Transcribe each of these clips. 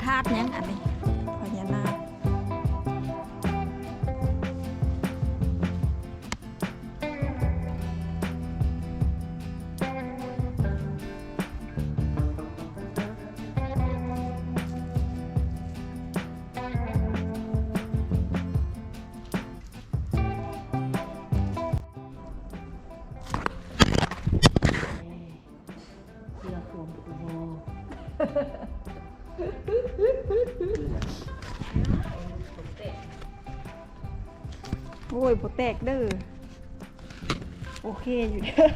ທາດຫຍັງອັນນີ້? ພະຍານາກ. ເສື້ອຄວາມຄູບໍ່ ໂອ້ຍ ບໍ່ແຕກເດີ້ ໂອເຄຢູ່ເດີ້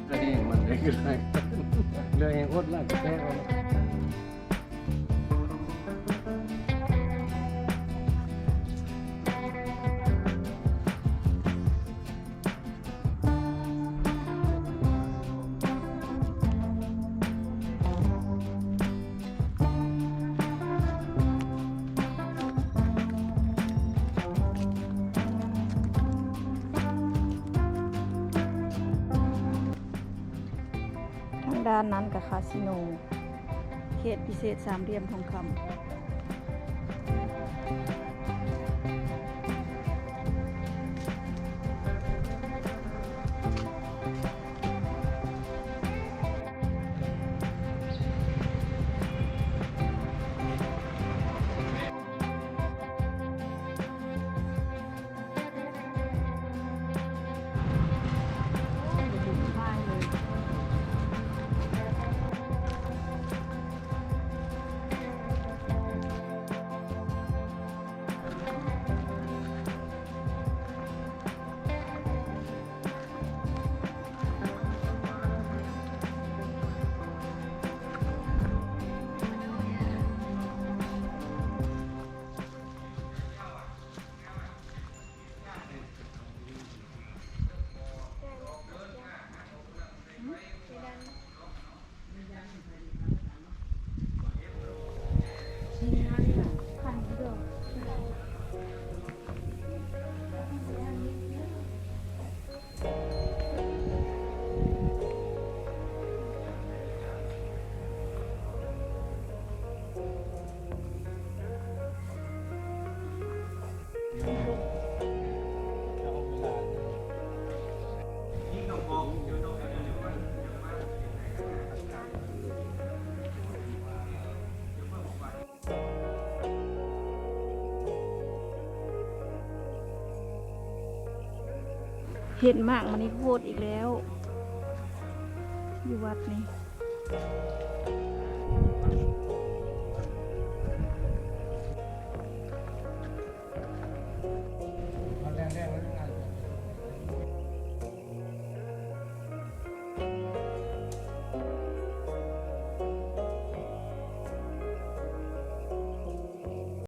ເຫຼືອແຮງມັນເລີຍ ເຫຼືອແຮງອົດລະ ແຕກເອົາ. ທາງດ້ານນັ້ນກະຄາສິໂນ ເຂດພິເສດສາມຫຼ່ຽມທອງຄຳ. ເຫັນໝາກມະນີໂພດອີກແລ້ວ ຢູ່ວັດນີ້.